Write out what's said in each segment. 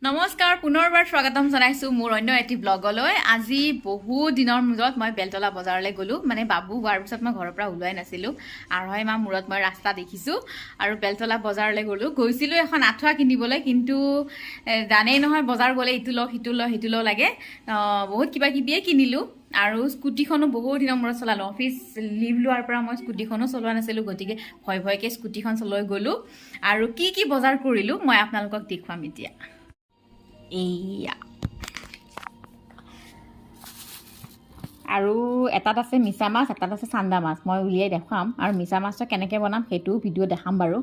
নমস্কাৰ, পুনৰবাৰ স্বাগতম জনাইছোঁ মোৰ অন্য এটি ব্লগলৈ। আজি বহু দিনৰ মূৰত মই বেলতলা বজাৰলৈ গ'লোঁ। মানে বাবু হোৱাৰ পিছত মই ঘৰৰ পৰা ওলোৱাই নাছিলোঁ। 2.5 মাহ মূৰত মই ৰাস্তা দেখিছোঁ আৰু বেলতলা বজাৰলৈ গ'লোঁ। গৈছিলোঁ এখন আঁঠুৱা কিনিবলৈ, কিন্তু জানেই নহয়, বজাৰ গ'লে ইটো লওঁ, সিটো লওঁ, সিটো লওঁ লাগে। বহুত কিবা কিবিয়ে কিনিলোঁ আৰু স্কুটিখনো বহুত দিনৰ মূৰত চলালোঁ। অফিচ লিভ লোৱাৰ পৰা মই স্কুটিখনো চলোৱা নাছিলোঁ, গতিকে ভয় ভয়কৈ স্কুটিখন চলাই গ'লোঁ। আৰু কি কি বজাৰ কৰিলোঁ, মই আপোনালোকক দেখুৱাম এতিয়া। এইয়া আৰু এটাত আছে মিছা মাছ, এটাত আছে চান্দা মাছ। মই উলিয়াই দেখুৱাম আৰু মিছা মাছটো কেনেকৈ বনাম সেইটোও ভিডিঅ' দেখাম বাৰু।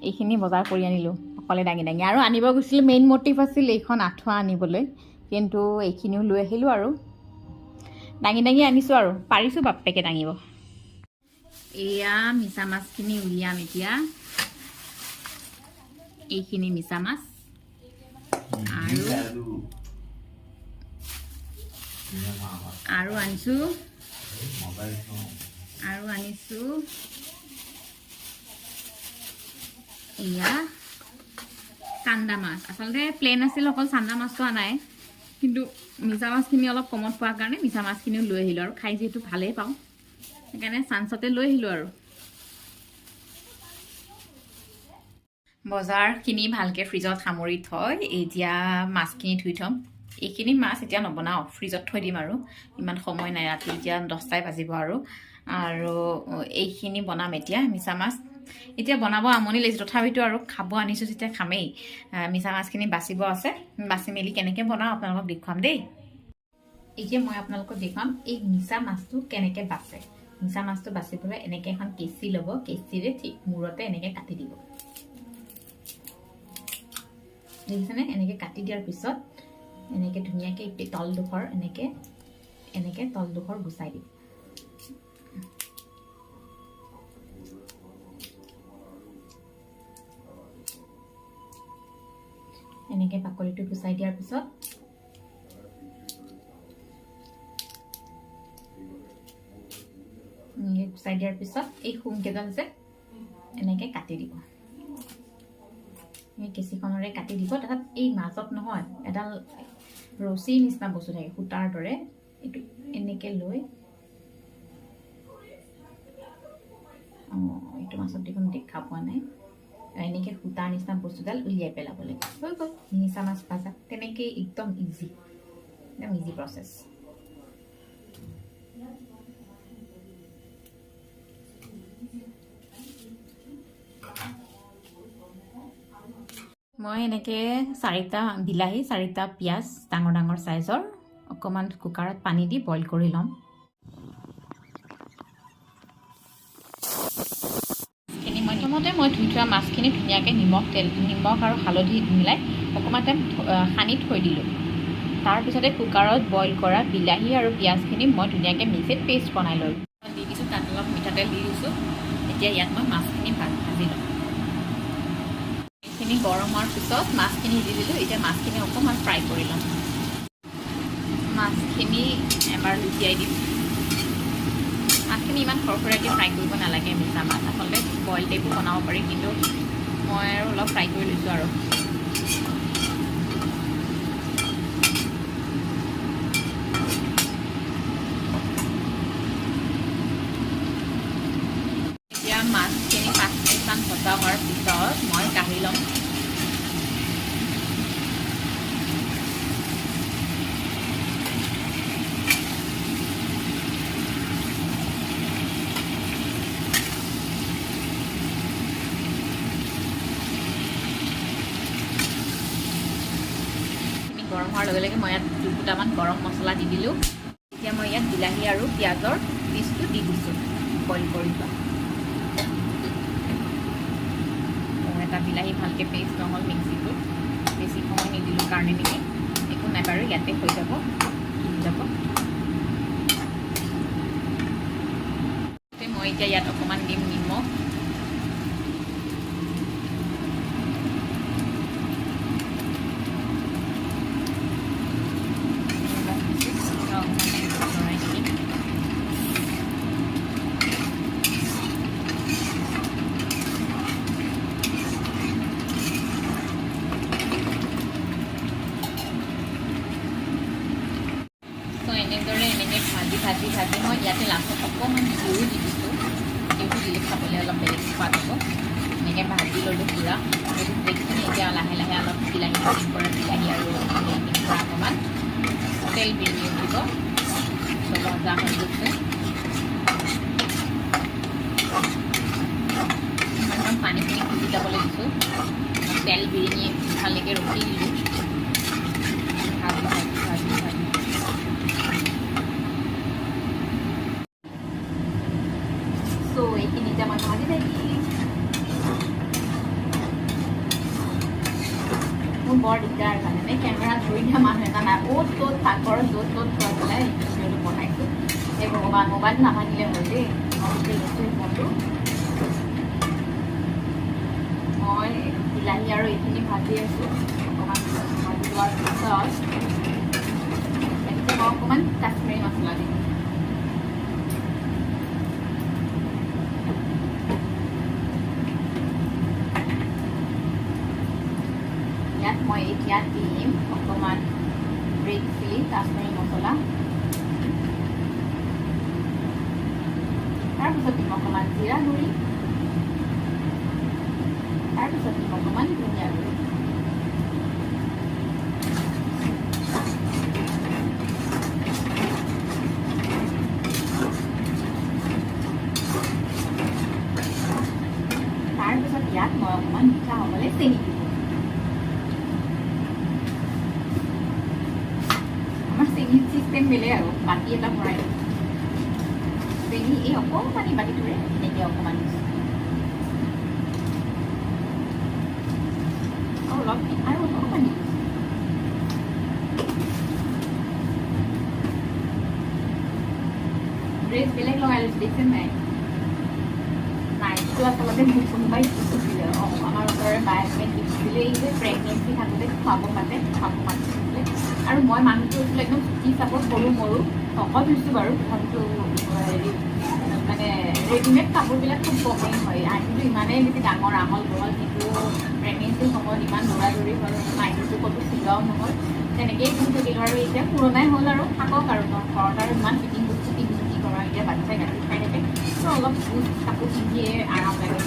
এইখিনি বজাৰ কৰি আনিলোঁ অকলে দাঙি দাঙি। আৰু আনিব গৈছিলোঁ, মেইন মটিভ আছিল এইখন আঁঠুৱা আনিবলৈ, কিন্তু এইখিনিও লৈ আহিলোঁ আৰু দাঙি দাঙি আনিছোঁ আৰু পাৰিছোঁ বাপ্পেকে দাঙিব। এয়া মিছা মাছখিনি উলিয়াম এতিয়া। এইখিনি মিছা মাছ আৰু আনিছোঁ এয়া চান্দা মাছ। আচলতে প্লেন আছিল অকল চান্দা মাছটো আনাই, কিন্তু মিছা মাছখিনি অলপ কমত পোৱাৰ কাৰণে মিছা মাছখিনিও লৈ আহিলোঁ। আৰু খাই যিহেতু ভালেই পাওঁ, সেইকাৰণে চান্সতে লৈ আহিলোঁ। আৰু বজাৰখিনি ভালকৈ ফ্ৰিজত সামৰি থৈ এতিয়া মাছখিনি ধুই থ'ম। এইখিনি মাছ এতিয়া নবনাওঁ, ফ্ৰিজত থৈ দিম। আৰু ইমান সময় নাই, ৰাতি এতিয়া 10টাই বাজিব। আৰু আৰু এইখিনি বনাম এতিয়া। মিছা মাছ এতিয়া বনাব আমনি লাগিছে, তথাপিতো আৰু খাব আনিছোঁ যেতিয়া খামেই। মিছা মাছখিনি বাচিব আছে, বাচি মেলি কেনেকৈ বনাওঁ আপোনালোকক দেখুৱাম দেই। এতিয়া মই আপোনালোকক দেখুৱাম এই মিছা মাছটো কেনেকৈ বাচে। মিছা মাছটো বাচিবলৈ এনেকৈ এখন কেঁচি ল'ব, কেঁচিৰে ঠিক মূৰতে এনেকৈ কাটি দিব। দেখিছেনে? এনেকৈ কাটি দিয়াৰ পিছত এনেকৈ ধুনীয়াকৈ তলডোখৰ এনেকৈ এনেকৈ তলডোখৰ গুচাই দিব। এনেকৈ বাকলিটো গুচাই দিয়াৰ পিছত এনেকৈ গুচাই দিয়াৰ পিছত এই শুংকেইডাল যে এনেকৈ কাটি দিব, এই কেঁচিখনেৰে কাটি দিব। তাৰপিছত এই মাজত নহয় এডাল ৰছীৰ নিচিনা বস্তু থাকে, সূতাৰ দৰে, এইটো এনেকৈ লৈ, অঁ, এইটো মাছত দেখোন দেখা পোৱা নাই, এনেকৈ সূতাৰ নিচিনা বস্তুডাল উলিয়াই পেলাব লাগে। হৈ গ'ল মিছা মাছ ভাজা। তেনেকেই একদম ইজি, একদম ইজি প্ৰচেছ। মই এনেকৈ চাৰিটা বিলাহী, চাৰিটা পিঁয়াজ ডাঙৰ ডাঙৰ চাইজৰ অকণমান কুকাৰত পানী দি বইল কৰি ল'ম। মই প্ৰথমতে মই ধুই থোৱা মাছখিনি ধুনীয়াকৈ নিমখ তেল, নিমখ আৰু হালধি মিলাই অকণমান টাইম সানি থৈ দিলোঁ। তাৰপিছতে কুকাৰত বইল কৰা বিলাহী আৰু পিঁয়াজখিনি মই ধুনীয়াকৈ মিক্সিত পেষ্ট বনাই ল'লোঁ, দি দিছোঁ। তাত অলপ মিঠাতেল দি দিছোঁ। এতিয়া ইয়াত মই মাছখিনি ভাজি ল'ম। এইখিনি গৰম হোৱাৰ পিছত মাছখিনি দি দিলোঁ। এতিয়া মাছখিনি অকণমান ফ্ৰাই কৰি ল'ম। মাছখিনি এবাৰ লুটিয়াই দিম। মাছখিনি ইমান খৰখৰীয়াকৈ ফ্ৰাই কৰিব নালাগে। মিছা মাছ আচলতে বইল টাইপো বনাব পাৰি, কিন্তু মই আৰু অলপ ফ্ৰাই কৰি লৈছোঁ। আৰু এতিয়া মাছখিনি 5 মিনিটমান ভজা হোৱাৰ পিছত মই কাঢ়ি ল'ম। গৰম হোৱাৰ লগে লগে মই ইয়াত দুফুটামান গৰম মছলা দি দিলোঁ। এতিয়া মই ইয়াত বিলাহী আৰু পিঁয়াজৰ পিচটো দি দিছোঁ, বইল কৰি থোৱা। এটা বিলাহী ভালকৈ পেষ্ট নহ'ল মিক্সিটোত, বেছি সময় নিদিলোঁ কাৰণে নেকি। একো নাই বাৰু, ইয়াতে হৈ যাব, কিনি যাব। মই এতিয়া ইয়াত অকণমান দিম নিমখ। নিমখ দিছোঁ, অকণমান লৰাই দিম। এনেদৰে এনেকৈ ভাজি ভাজি ভাজি মই ইয়াতে লাষ্টত অকণমান ঘিউ দি দিছোঁ। ঘিউটো দিলে খাবলৈ অলপ বেলেগ সোৱাদ হ'ব। এনেকৈ ভাজি ল'লোঁ পূৰা গোটেইখিনি। এতিয়া লাহে লাহে অলপ বিলাহীখিনিৰ পৰা, বিলাহী আৰু হেৰিখিনিৰ পৰা অকণমান তেল বিৰিঙি উঠিব। চ' ভজা হৈ গৈছে। একদম পানীখিনি খুলি যাবলৈ দিছোঁ। তেল বিৰিঙি উঠালৈকে ৰখি দিলোঁ, ভাজি ভাজি ভাজি ভাজি। চ' এইখিনি এতিয়া মই ভাজি থাকিম। মোৰ বৰ দিগদাৰ জানেনে, কেমেৰা ধৰি দিয়া মানুহ এটা নাই। অ'ত ত'ত পাকঘৰত য'ত ত'ত থৈ পেলাই এই ভিডিঅ'টো বনাইছোঁ। এই ভগৱান, মোবাইলটো নাভাঙিলে হ'ল দেই। মই লৈছোঁ ফোনটো। মই বিলাহী আৰু এইখিনি ভাজি আছোঁ। অকণমান ভাজি লোৱাৰ পিছত এতিয়া মই অকণমান কাশ্মীৰী মছলা দিম। ইয়াত মই এতিয়া দিম অকণমান ৰেড চিলি কাশ্মীৰী মছলা। তাৰপিছত দিম অকণমান জিৰা গুড়ি। তাৰপিছত দিম অকণমান ধনিয়া গুড়ি। তাৰপিছত ইয়াত মই অকণমান মিঠা হ'বলৈ চেনি দিম। আমাৰ চেনিৰ চিষ্টেম বেলেগ আৰু। বাতি এটা ভৰাই দিছোঁ চেনি, এই অকণমানি বাতিটোৰে এনেকৈ অকণমান দিছোঁ। আৰু অলপ দিম, আৰু অকণমান দি দিছোঁ। ড্ৰেছ বেলেগ লগাই লৈছোঁ, দেখিছে নাই? নাইটটো আচলতে মোক কোনোবাই গিফ্ট দিছিলে। অঁ, আমাৰ ওচৰৰে বা এজনীয়ে গিফ্ট দিছিলে। এই যে প্ৰেগনেঞ্চি থাকোঁতে খুৱাব মাতে, খাব মাতিছিলে। আৰু মই মানুহটো হৈছিলোঁ একদম চুটি চাপৰ, সৰু মৰু, শকত হৈছোঁ বাৰু তথাপিতো হেৰি মানে ৰেডিমেড কাপোৰবিলাক খুব কমেই হয়। আজিতো ইমানেই বেছি ডাঙৰ আহল বহল, কিন্তু প্ৰেগনেঞ্চিৰ সময়ত ইমান দৌৰা দৌৰি হ'ল, নাইটিটো ক'তো চিলোৱাও নহ'ল, তেনেকেই পিন্ধি থাকিলোঁ। আৰু এতিয়া পুৰণাই হ'ল আৰু থাকক আৰু ন। ঘৰত আৰু ইমান ফিটিং বস্তু পিন্ধি কি কৰোঁ? এতিয়া বাচ্ছাই গাখীৰ খাই থাকে, ত' অলপ লুজ কাপোৰ পিন্ধিয়ে আৰাম লাগে।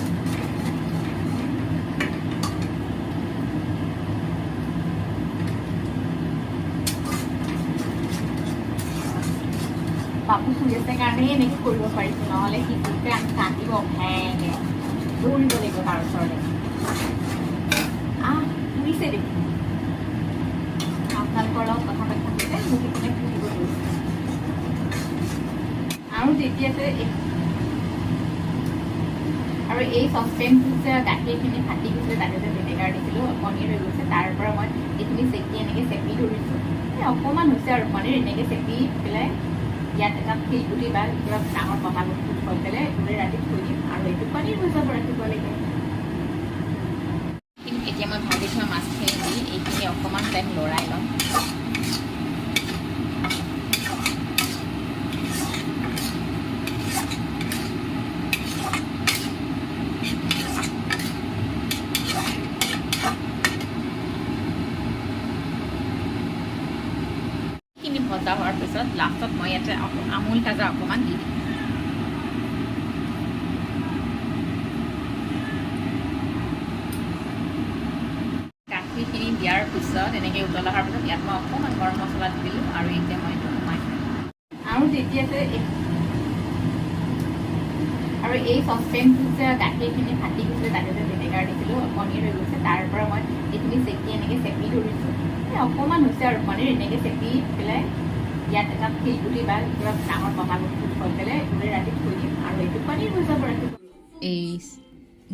বাবু শুই আছে কাৰণেহে এনেকৈ কৰিব পাৰিছোঁ, নহ'লে সি গোটেই কান্দিব ভেকে, দৌৰিব লাগিব তাৰ ওচৰলৈ। আহ, পুৰিছে দেখোন। আপোনালোকৰ লগত কথা পাতি থাকোঁতে মোক এইপিনে পুৰিব ধৰিছে। আৰু তেতিয়া যে আৰু এই চচপেনটোত যে গাখীৰখিনি ফাটি গৈছিলে, তাতে যে ভিনেগাৰ দিছিলোঁ, পনীৰ হৈ গৈছে। তাৰ পৰা মই এইখিনি চেকি, এনেকৈ চেপি ধৰিছোঁ। এই অকণমান হৈছে আৰু পনীৰ। এনেকৈ চেপি পেলাই ইয়াত এটা শিলগুটি বা কিবা ডাঙৰ পতা বস্তু থৈ পেলাই গোটেই ৰাতি থৈ দিম আৰু এইটো পনীৰ হৈ যাব ৰাতিপুৱালৈকে। এতিয়া মই ভাজি থোৱা মাছখিনি দি এইখিনি অকণমান টাইম লৰাই ল'ম। খিনি ভজা হোৱাৰ পিছত লাষ্টত মই ইয়াতে আমুল তাজা অকণমান দি দিম। গাখীৰখিনি দিয়াৰ পিছত, এনেকৈ উতল অহাৰ পিছত ইয়াত মই অকণমান গৰম মছলা দি দিলোঁ আৰু এতিয়া মই এইটো নমাই থৈ দিম। আৰু তেতিয়া যে আৰু এই চচপেনটোত যে গাখীৰখিনি ফাটি গৈছিলে, তাতে যে ভিনেগাৰ দিছিলোঁ, পনীৰ হৈ গৈছে। তাৰ পৰা মই এইখিনি চেকি, এনেকৈ চেপি ধৰিছোঁ। এই অকণমান হৈছে আৰু পনীৰ। এনেকৈ চেপি পেলাই ইয়াত এটা শিলগুটি বা কিবা ডাঙৰ পতা বস্তু থৈ পেলাই গোটেই ৰাতি থৈ দিম আৰু এইটো পনীৰ হৈ যাব ৰাতিপুৱা। এই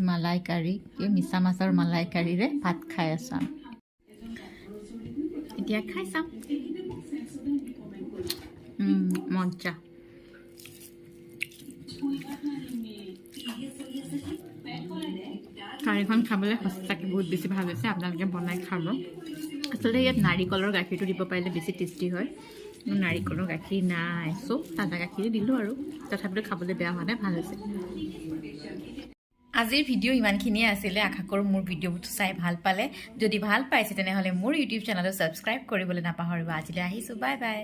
মালাইকাৰী, এই মিছা মাছৰ মালাইকাৰীৰে ভাত খাই আছোঁ আমি। এতিয়া খাই চাম। মজা। কাৰীখন খাবলৈ সঁচাকৈ বহুত বেছি ভাল হৈছে। আপোনালোকে বনাই খাব। আচলতে ইয়াত নাৰিকলৰ গাখীৰটো দিব পাৰিলে বেছি টেষ্টি হয়। মোৰ নাৰিকলৰ গাখীৰ নাই, চ' তাজা গাখীৰ দিলোঁ আৰু তথাপিতো খাবলৈ বেয়া হোৱা নাই, ভাল হৈছে। আজিৰ ভিডিঅ' ইমানখিনিয়ে আছিলে। আশা কৰোঁ মোৰ ভিডিঅ'বোৰ চাই ভাল পালে। যদি ভাল পাইছে, তেনেহ'লে মোৰ ইউটিউব চেনেলটো ছাবস্ক্ৰাইব কৰিবলৈ নাপাহৰিব। আজিলৈ আহিছোঁ, বাই বাই।